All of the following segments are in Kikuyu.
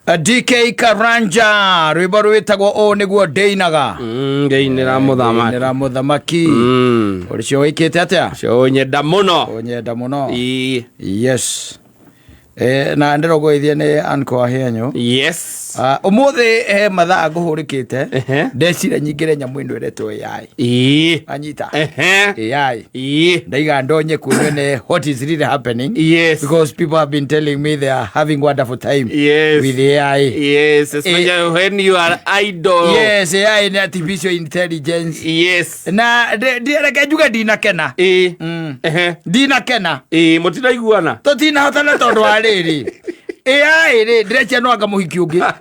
DK Karanja rwĩmbo rwĩtagwo ũũ nĩguo ndĩinaga. Ngĩinĩra mũthamaki. Ndĩinĩra mũthamaki. Ũcio wĩkĩte atĩa? Ũcio ũnyenda mũno. Ũnyenda mũno. Ii. Yes. Na ndĩrogũithia nĩ Uncle Ahĩanyũ. Yes. Ah, ũmũthĩ he mathaa ngũhũrĩkĩte. Ndecira nyingĩre nyamũ ĩno ĩretwo AI. Ii. Anyita. AI. Ii. Ndaiga ndonye kunyone what is really happening. Yes. Because people have been telling me they are having wonderful time Yes. with AI. Yes, especially when you are idle. Yes, AI ni artificial intelligence. Yes. Na reke njuge ndinakena. Ii. Ndinakena. Ii, mũtiraiguana. Tũtinahotana tondũ wa rĩrĩ. AI rĩ ndĩrecia no anga mũhiki ũngĩ.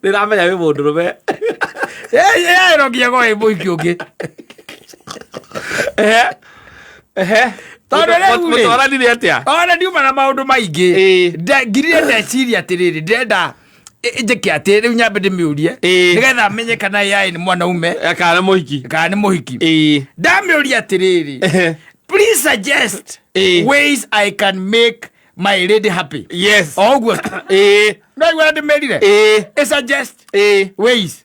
Ndĩramenya wĩ mũndũrũme. AI no nginya korwo ĩ mũhiki ũngĩ. Ehe. Ehe. Tondũ rĩu rĩ- Mũtwaranire atĩa? Ona ndiuma na maũndũ maingĩ. Ĩĩ. Ngirire ndeciria atĩrĩrĩ ndĩrenda njĩke atĩ rĩu nyambe ndĩmĩũrie Ĩĩ. nĩgetha menye kana AI nĩ mwanaume Kana nĩ mũhiki. kana nĩ mũhiki. Ĩĩ. Ndamĩũria atĩrĩrĩ, Ehe. please suggest Ĩĩ. ways I can make my lady happy. Yes. O ũguo tu. Ĩĩ. No igua ndĩmĩrire. Ĩĩ. Ĩ suggest Ĩĩ. ways.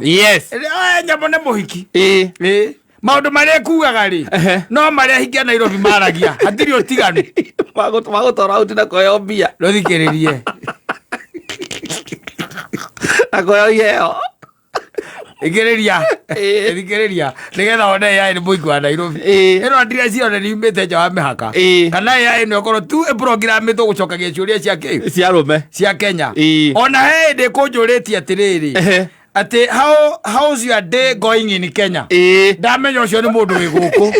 Yes. Aya nyamũ nĩ mũhiki. Ĩĩ. Ĩĩ. Maũndũ marĩa ekugaga rĩ Ehe. no marĩa ahingia Nairobi maragia hatirĩ ũtiganu. Magũtwara out na kũheo mbia. Rũthikĩrĩrie. Na kũheo iheo. Thikĩrĩria. Ĩĩ. Thikĩrĩria nĩgetha one AI nĩ mũhiki wa Nairobi. Ĩĩ. Ĩno ndire cione nĩ yumĩte nja wa mĩhaka. Ĩĩ. Kana AI ĩno ĩkorwo tu ĩprogramĩtwo gũcokagia ciũria cia kĩ? Cia arũme. Cia Kenya. Ĩĩ. Ona he hĩndĩ ĩkũnjũrĩtie atĩrĩrĩ. Ehe. Atĩ how's your day going in Kenya? Ĩĩ. Ndamenya ũcio nĩ mũndũ wĩ gũkũ.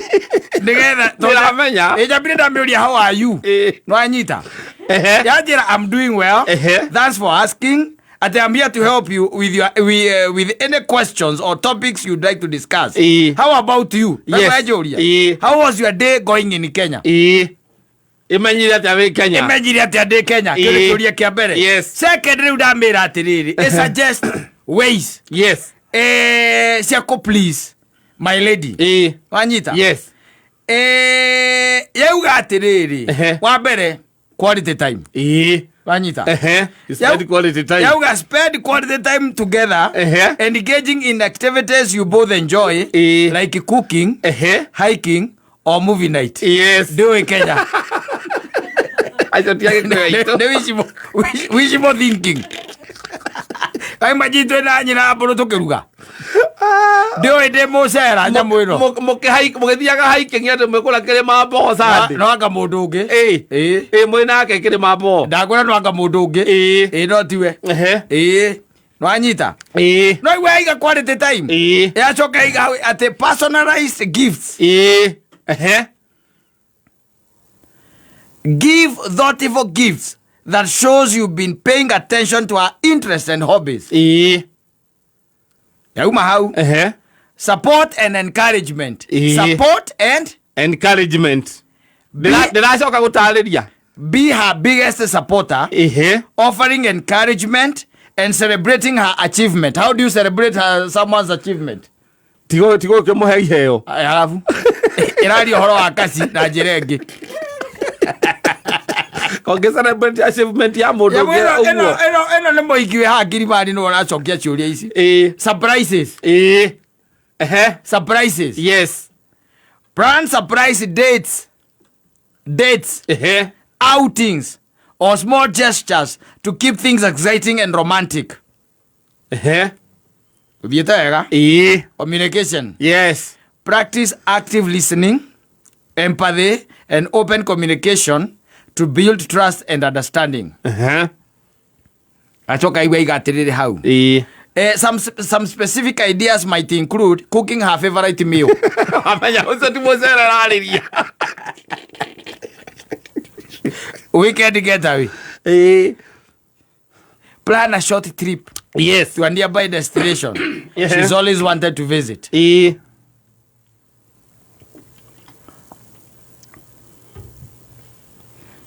Nĩgetha Ndĩramenya. Ĩ njambire ndamĩũria how are you? Ĩĩ. Nĩwanyita? Ehe. Yanjĩra I'm doing well. Ehe. Thanks for asking. Ati I'm here to help you with your with any questions or topics you'd like to discuss. Ĩĩ. How about you? Yes. Ndakwanjũria. Ĩĩ. How was your day going in Kenya? Ĩĩ. Ĩmenyire atĩa wĩ Kenya? Ĩmenyire atĩa ndĩ Kenya? Kĩu nĩ Ĩĩ. kĩũria kĩa mbere. Yes. Second rĩu ndamĩra atĩrĩrĩ, ĩ suggest ways Yes. cia kũ please my lady. Ĩĩ. Wanyita? Yes. Yauga atĩrĩrĩ, Ehe. wa mbere quality time. Ĩĩ. Wanyita? Ehe. You spend quality time. Yauga spend quality time together. Ehe. Engaging in activities you both enjoy. Ĩĩ. Like cooking, Ehe. hiking or movie night. Yes. Ndĩũĩ Kenya. Acio ti Agĩkũyũ aitũ. Nĩ wishful thinking. Kaĩ majitwe na nyina mbũrũ tũkĩruga. Ndĩũĩ ndĩ mũcera nyamũ ĩno. Mũgĩthiaga hiking atĩ mwĩkũra kĩrĩma Mbogo Sunday. No anga mũndũ ũngĩ. Ĩĩ. Ĩĩ. Ĩĩ mwĩ nake kĩrĩma Mbogo. Ndakwĩra no anga mũndũ ũngĩ. Ĩĩ. Ĩĩ no tiwe. Ehe. Ĩĩ. Nĩwanyita? Ĩĩ. No igua yaiga quality time. Ĩĩ. Yacoka yaiga hau atĩ personalized gifts. Ĩĩ. Ehe. Give thoughtful gifts that shows you've been paying attention to her interests and hobbies. Ĩĩ. Yauma hau. Ehe. Support and encouragement. Ĩĩ. Support and Encouragement. Ndĩracoka gũtarĩria. Be her biggest supporter. Ehe. Offering encouragement and celebrating her achievement. How do you celebrate someone's achievement? Tigo ũkĩmũhe iheo. Aya, halafu ĩraria ũhoro wa kaci na njĩra ĩngĩ. Kongĩ celebrate achievement ya mũndũ Ĩno, ũngĩ ĩno, ũguo. ĩno, ĩno nĩ mũhiki wĩ haha Kilimani nĩwe ũracokia ciũria ici. Ĩĩ. Surprises. Ĩĩ. Ehe. Surprises. Yes. Plan surprise dates. Dates. Ehe. Outings or small gestures to keep things exciting and romantic. Ehe. Ũthiĩte wega? Ĩĩ. Communication. Yes. Practice active listening, empathy and open communication to build trust and understanding. Ehe. Acoka igua iga atĩrĩrĩ hau. Ĩĩ. Some specific ideas might include cooking her favorite meal. Wamenya ũcio ti mũcere ararĩria. Weekend getaway. Ĩĩ. Plan a short trip. Yes. To a nearby destination. Yeah. She's always wanted to visit. Ĩĩ.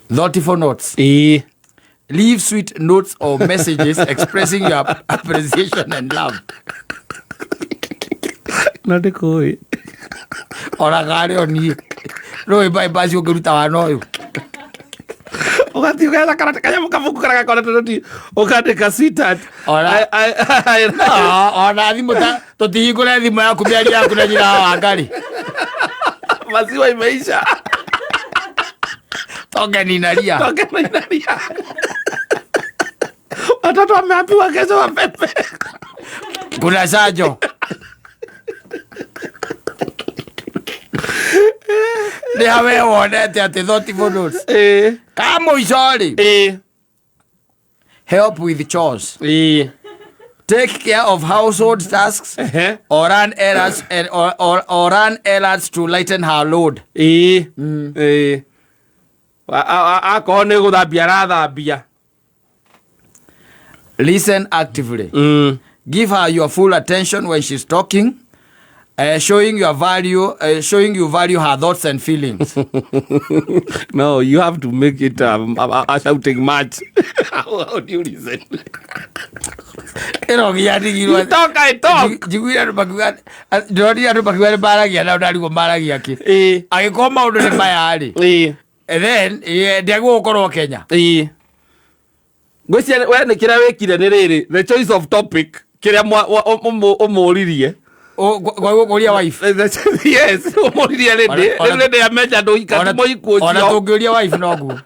Thoughtful notes. Ĩĩ. Leave sweet notes or messages expressing your appreciation and love. Na ndĩkũĩ. Ona karĩ o niĩ. Rũĩ bypass ũngĩruta wana ũyũ. Ũgathiĩ ũgetha karata kanyamũ kabuku karĩa gakoretwo noti ũkandĩka sweetheart. Ona thimũ ta tũtihingũre thimũ yaku mĩario yaku na nyina wa Wangari. Maziwa imeisha. Token inalia. Token inalia. Watoto wameambiwa kesho wapepe. Kuna chanjo. Nĩ hawe wonete atĩ thoughtful notes. Ka mũico rĩ. Help with chores. Take care of household tasks or run errands and, or run errands to lighten her load. Ĩĩ. Akorwo nĩ gũthambia arathambia. Listen actively. Give her your full attention when she's talking, showing your value, showing you value her thoughts and feelings. No, you have to make it a shouting match. How do you listen? Ĩno nginya ndigirwo. You talk, I talk. Njiguire andũ makiuga, ndĩronire andũ makiuga nĩ maragia nao ndarigwo maragia kĩ. Angĩkorwo maũndũ nĩ maya rĩ. And then, ndiagĩrĩirwo gũkorwo Kenya. Ngwĩciria we nĩ kĩrĩa wĩkire nĩ rĩrĩ, the choice of topic kĩrĩa ũmũririe. Gũkũria wife. Yes, ũmũririe rĩndĩ. Rĩu rĩndĩ amenya ndũhika ti mũhiku Ona ũcio. tũngĩũria wife noguo.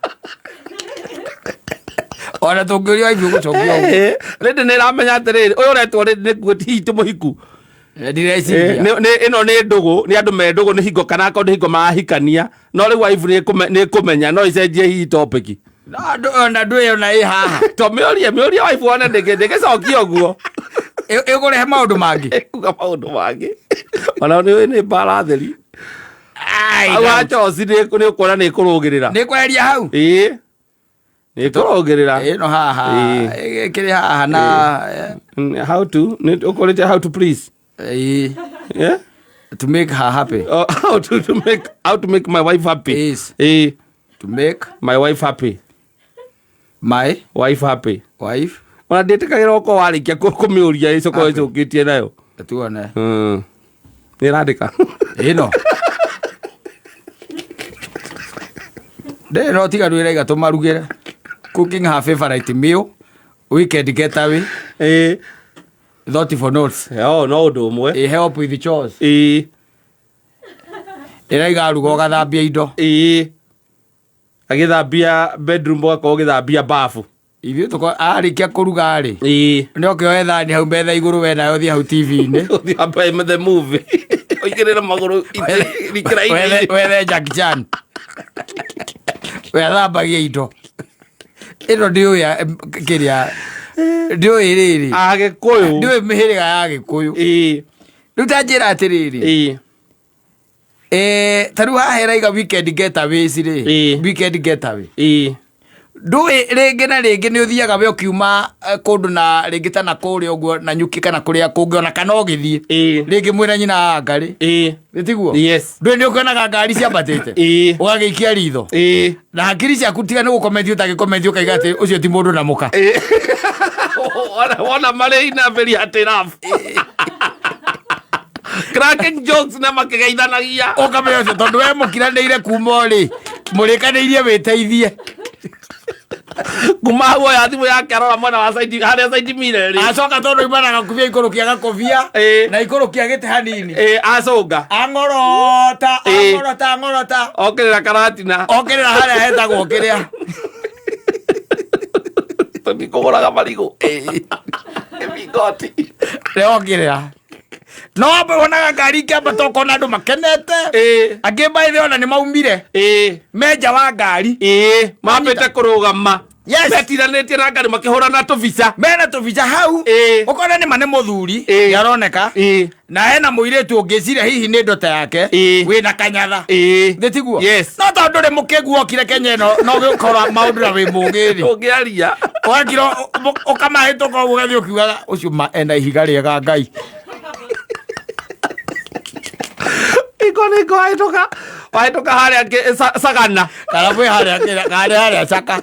Ona tũngĩũria wife ũgũcokia ũguo. Rĩndĩ nĩ ĩramenya atĩrĩrĩ, ũyũ ũretwo rĩndĩ nĩ kuo hihi ti mũhiku. Ndireciria. Ĩno nĩ ndũgũ, nĩ andũ me ndũgũ, nĩ hingo kana akorwo nĩ hingo marahikania. No rĩu wife nĩ ĩkũmenya, no ĩcenjie hihi topic. No, ona ndũĩ ona ĩ haha. To mĩũrie, mĩũrie wife wone ndĩgĩcokia ũguo. Ĩkũrehe maũndũ mangĩ. Ĩkuga maũndũ mangĩ. Ona nĩ ũĩ nĩ mbara theri. Ai, Hau ha Chelsea nĩ ũkuona nĩ ĩkũrũgĩrĩra. Nĩ kweheria hau. Ĩĩ. Nĩ ĩkũrũgĩrĩra. Ĩno haha. Ĩĩ. Ĩkĩrĩ haha na, How to, nĩ ũkũrĩte how to please. Ĩĩ. Yeah? To make her happy. Oh, how to, to make, how to make my wife happy. Yes. Ĩĩ. To make my wife happy. My wife happy. Wife. Ona ndĩtĩkagĩra ũkorwo warĩkia kũmĩũria ĩcoka Happy. ĩcũkĩtie nayo. Tuone. Nĩ ĩrandĩka. Ĩno. Ndĩrĩ no tiga ndwĩraiga tũmarugĩre. Cooking her favorite meal. Weekend getaway. Ĩĩ. Thoughtful notes. Oh, no ũndũ ũmwe. Ĩ help with chores. Ĩĩ. Ĩraiga ruga ũgathambia indo. Ĩĩ. Agĩthambia bedroom ũgakorwo ũgĩthambia bafu. Ithuĩ tũko arĩkia kũruga rĩ. Ĩĩ. Nĩ ũkĩoe thani hau metha igũrũ we nayo ũthiĩ hau T V-inĩ. Ũthiĩ wambe the movie. Ũigĩrĩre magũrũ rikĩra-inĩ. Wethe Jackie Chan. We athambagia indo. Ĩno ndiũĩ kĩrĩa. Ndiũĩ rĩrĩ. Agĩkũyũ. Ndiũĩ mĩhĩrĩga ya Gĩkũyũ. Ĩĩ. Rĩu ta njĩra atĩrĩrĩ. Ĩĩ. Ta rĩu haha ĩraiga weekend getaways rĩ. Ĩĩ. Weekend getaway. Ĩĩ. Ndũĩ rĩngĩ na rĩngĩ nĩ ũthiaga we ũkiuma kũndũ na rĩngĩ ta na kũrĩa ũguo na nyuki kana kũrĩa kũngĩ ona kana ũgĩthiĩ. Ĩĩ. Rĩngĩ mwĩna nyina wa Ngarĩ. Ĩĩ. Nĩ tiguo? Yes. Ndũĩ nĩ ũkĩonaga ngari ciambatĩte? Ĩĩ. Ũgagĩikia ritho. Ĩĩ. Na hakiri ciaku tiga nĩ gũkomentia ũtangĩkomentia ũkaiga atĩ ũcio ti mũndũ na mũka. Ĩĩ. Wona marĩ ina very hard enough. Cracking jokes na makĩgeithanagia. Ũkamenya ũcio tondũ we mũkiranĩire kuma ũrĩ, mũrĩkanĩirie wĩteithie. Kuma hau oya thimũ yake arora mwena wa side, harĩa side mirror ĩrĩ. Acoka tondũ oima na gakobia ikũrũkia gakobia, Ĩĩ. na ikũrũkia gĩtĩ hanini. Ĩĩ, acũnga. Ang'orota, Ĩĩ. ang'orota, ang'orota. Okĩrĩra karatina. Okĩrĩra harĩa hetagwo kĩrĩa. Tũthiĩ kũgũraga marigũ. Mĩmingoti. Rĩo okĩrĩra. No wambe wonaga ngari ikĩambata ũkona andũ makenete. Ĩĩ. Angĩ by the way ona nĩ maumire. Ĩĩ. Menja wa ngari. Ĩĩ. Mambĩte kũrũgama. Yes. Metiranĩtie na ngari makĩhũrana tũbica. Mena tũbica hau. Ĩĩ. Ũkona nĩ ma nĩ mũthuri. Ĩĩ. Nĩ aroneka. Ĩĩ. Na hena mũirĩtu ũngĩciria hihi nĩ ndota yake. Ĩĩ. Wĩna kanyatha. Ĩĩ. Nĩ tiguo? Yes. No tondũ ndũrĩ mũkĩgu okire Kenya ĩno, no ũgĩkora maũndũ na wĩ mũũgĩ rĩ. Ũngĩaria. Ũgakira ũkamahĩtũka ũguo ũgathiĩ ũkiugaga, ũcio ma ena ihiga rĩega Ngai. Hingo nĩ hingo wahĩtũka wahĩtũka harĩa Sagana. Kana mwĩ harĩa harĩa harĩa caka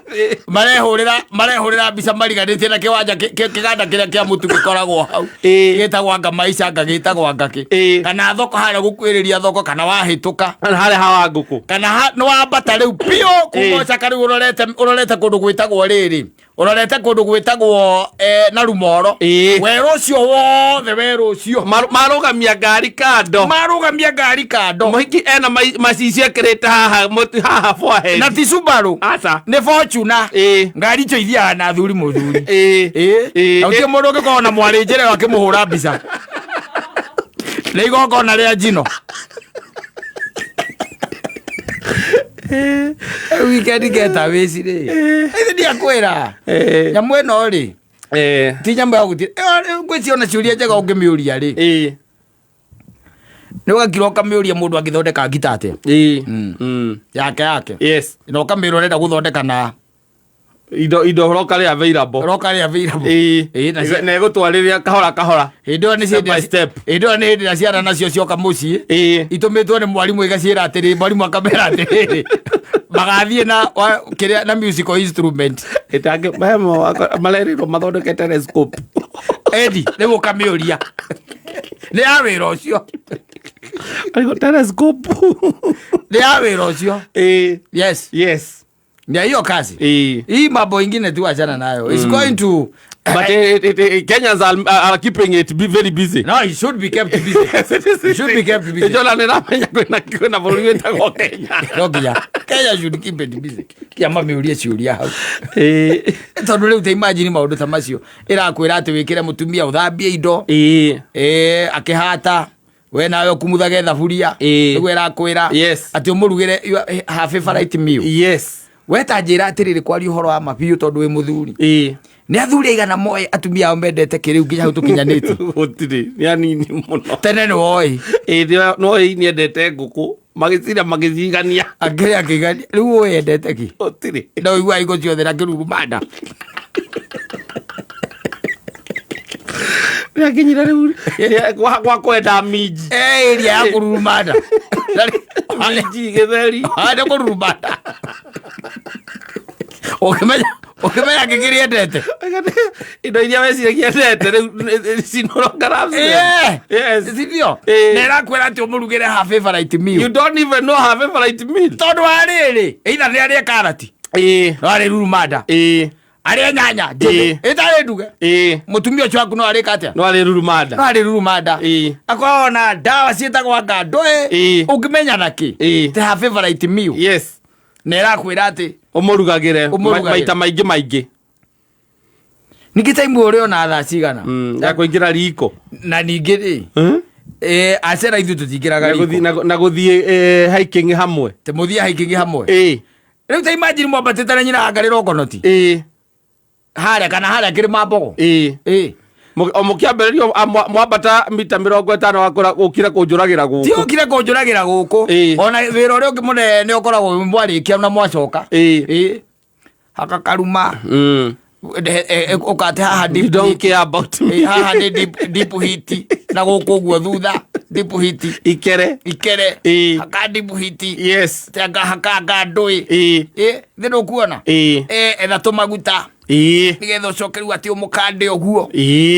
marehũrĩra marehũrĩra mbica mariganĩtie na kĩwanja kĩganda kĩrĩa kĩa mũtu gĩkoragwo hau. Gĩtagwo anga maica anga gĩtagwo anga kĩ. Kana thoko harĩa gũkuhĩrĩria thoko kana wahĩtũka. Kana harĩa hawa ngũkũ. Kana nĩ wambata rĩu biũ kuma Caka rĩu ũrorete ũrorete kũndũ gwĩtagwo rĩrĩ ũrorete kũndũ gwĩtagwo na Rumoro. Werũ ũcio wothe werũ ũcio. Marũgamia ngari kando. Marũgamia ngari kando. Mũhiki ena macicio ekĩrĩte haha mũtu haha forehead. Na ti Subaru. Aca. Nĩ Fortuner. Ngari icio ithiaga na athuri mũthuri. Na gũtirĩ mũndũ ũngĩkorwo na mwarĩ njĩra ĩyo akĩmũhũra mbica. Nĩ igongona rĩa njino. Weekend getaways rĩ. Ithe ndiakwĩra. Nyamũ ĩno rĩ. Ti nyamũ ya gũthiĩ. Ngwĩciria ona ciũria njega ũngĩmĩũria rĩ. Nĩ ũgakira ũkamĩũria mũndũ angĩthondeka ngita atĩa. Yake yake. Yes. Na ũkamĩra ũrenda gũthondeka na indo indo locally available. Locally available. Na Na ĩgũtwarĩria kahora kahora. Hĩndĩ ĩyo nĩ Step by ciĩndĩ step. hĩndĩ ĩyo nĩ hĩndĩ ĩrĩa ciana nacio cioka mũciĩ. Itũmĩtwo nĩ mwarimũ igaciĩra atĩrĩ, mwarimũ akamera atĩrĩrĩ, magathiĩ na kĩrĩa na musical instrument. Ĩtangĩ marerirwo mathondeke telescope. Edi, rĩu ũkamĩũria. Nĩ ya wĩra ũcio. Ariko telescope. Nĩ ya wĩra ũcio. Yes. Yes. Ndio hiyo kazi. Hii mambo ingine tu achana nayo. It's going to But Kenyans are keeping it be very busy. No, it should be kept busy. It should be kept busy. Jona nĩ ramenya kwĩna bũrũri wĩtagwo Kenya. No nginya. Kenya should keep it busy. Kia mamĩũrie ciũria hau. Tondũ rĩu ta imagine maũndũ ta macio. Ĩrakwĩra atĩ wĩkĩre mũtumia ũthambie indo. Akĩhata. We nawe ũkumuthage thaburia. Nĩguo ĩrakwĩra. Yes. Atĩ ũmũrugĩre her favorite meal. Yes. We ta njĩra atĩrĩrĩ kwaria ũhoro wa ma biũ tondũ wĩ mũthuri. Nĩ athuri aigana moĩ atumia ao mendete kĩrĩu nginya hau tũkinyanĩtie? Gũtirĩ, nĩ anini mũno. Tene nĩ woĩ. No ĩĩ nĩendete ngũkũ, magĩcira magĩcigania. Akĩrĩ akĩigania, rĩu ũĩ endete kĩ? Gũtirĩ. No ũiguaga hingo ciothe na kĩrurumanda. Nĩakinyire rĩu gwa kwenda minji. Ĩria ya kũrurumanda. Minji gĩtheri. Nĩ kũrurumanda. Ũkĩmenya ũkĩmenya kĩkĩrĩ endete. Indo iria weciragia endete rĩu cinũrongara. Yes. Sindio? Na ĩrakwĩra atĩ ũmũrugĩre her favorite meal. You don't even know her favorite meal. Tondũ wa rĩrĩ, either nĩ arĩe karati. No arĩ rurumanda. Arĩe nyanya njĩthĩ. Ĩtarĩ nduge. Mũtumia ũcio waku no arĩka atĩa? No arĩ rurumanda. No arĩ rurumanda. Akoragwo na ndawa ciĩtagwo anga ndũĩ. Ũngĩmenya na kĩ? Te her favorite meal. Yes. Na ĩrakwĩra atĩ ũmũrugagĩre Ũmũrugagĩre. maita maingĩ maingĩ. Ningĩ time ũrĩ ona thaa cigana? Ya kũingĩra riko. Na ningĩ rĩ, acera ithuĩ tũtingĩraga riko. Na gũthiĩ hiking hamwe. Te mũthiĩ hiking hamwe. Rĩu ta imagine mwambatĩte na nyina anga rĩrongonoti. Harĩa kana harĩa kĩrĩma mbogo. O mũkĩambĩrĩria, mwambata mita 50 wakora ũkire kũnjũragĩra gũkũ. Ti ũkire kũnjũragĩra gũkũ. Ona wĩra ũrĩa ũngĩ mũnene ũkoragwo mwarĩkia na mwacoka. Haka karuma. Ũkate haha deep You don't heat. care about me. Haha nĩ deep heat. Na gũkũ ũguo thutha deep heat. Ikere. Ikere. Haka deep heat. Yes. Tanga haka anga ndũĩ. Thĩ ndũkuona? Etha tũmaguta. Nĩgetha ũcoke rĩu atĩ ũmũkande ũguo.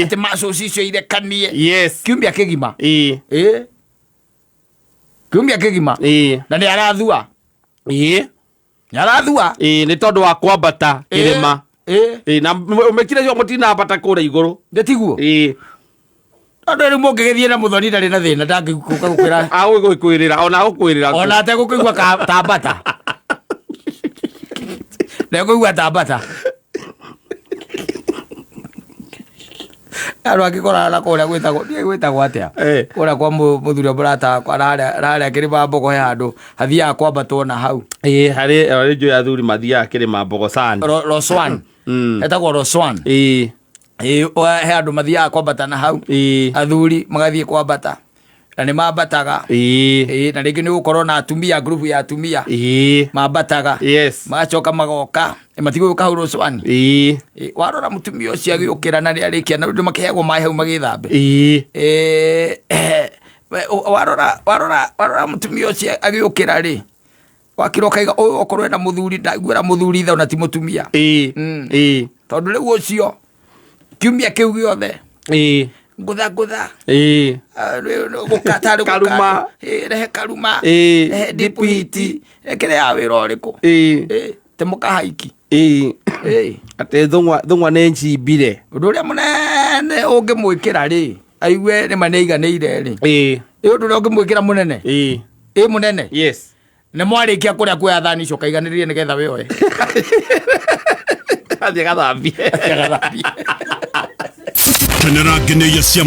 Atĩ muscles icio irekanie. Yes. Kiumia kĩgima. Kiumia kĩgima. Na nĩ arathua. Nĩ arathua. Nĩ tondũ wa kwambata kĩrĩma. Na ũmĩkire cio mũtinambata kũrĩa igũrũ. Nĩ tiguo? Tondũ rĩu mũngĩgĩthiĩ na mũthoni ndarĩ na thĩna, ndangĩgũka gũkwĩra. Agũgĩkwĩrĩra, ona agũkwĩrĩra. Ona ategũkĩigua ta mbata. Ndekũigua ta mbata. Andũ angĩkorana na kũrĩa gwĩtagwo, ndiũĩ gwĩtagwo atĩa. Kũrĩa kwa mũthuri wa mũrata wakwa, harĩa kĩrĩma mbogo he handũ hathiaga kwambatwo na hau. Harĩ njũĩ athuri mathiaga kĩrĩma mbogo sana. Roswan. Etagwo Roswan. He andũ mathiaga kwambata na hau. Athuri magathiĩ kwambata. Na nĩ mambataga. Na rĩngĩ nĩ gũkorwo na atumia, group ya atumia. Mambataga. Yes. Magacoka magoka. Matigũgĩũka hau Roswan. Warora mũtumia ũcio agĩũkĩra na nĩ arĩkia, na andũ makĩheagwo maĩ hau magĩthambe. Warora warora warora mũtumia ũcio agĩũkĩra rĩ, wakĩra ũkaiga ũyũ okorwo ena mũthuri, ndaiguĩra mũthuri tha ona ti mũtumia. Tondũ rĩu ũcio kiumia kĩu gĩothe ngũtha ngũtha, gũkatarĩ. Karuma. Rehe karuma, rehe ndipwiti, rekere ya wĩra ũrĩkũ? Te mũkahaiki. Atĩ thũng'wa thũng'wa nĩ njimbire. Ũndũ ũrĩa mũnene ũngĩmwĩkĩra rĩ, aigue nĩma nĩ aiganĩire rĩ, ĩ ũndũ ũrĩa ũngĩmwĩkĩra mũnene, ĩ mũnene, nĩ mwarĩkia kũrĩa kuoya thani icio ũkaiganĩrĩrie nĩgetha wĩoe. Athiĩ gathambie. Agathambie. Kenera ngenĩia cia.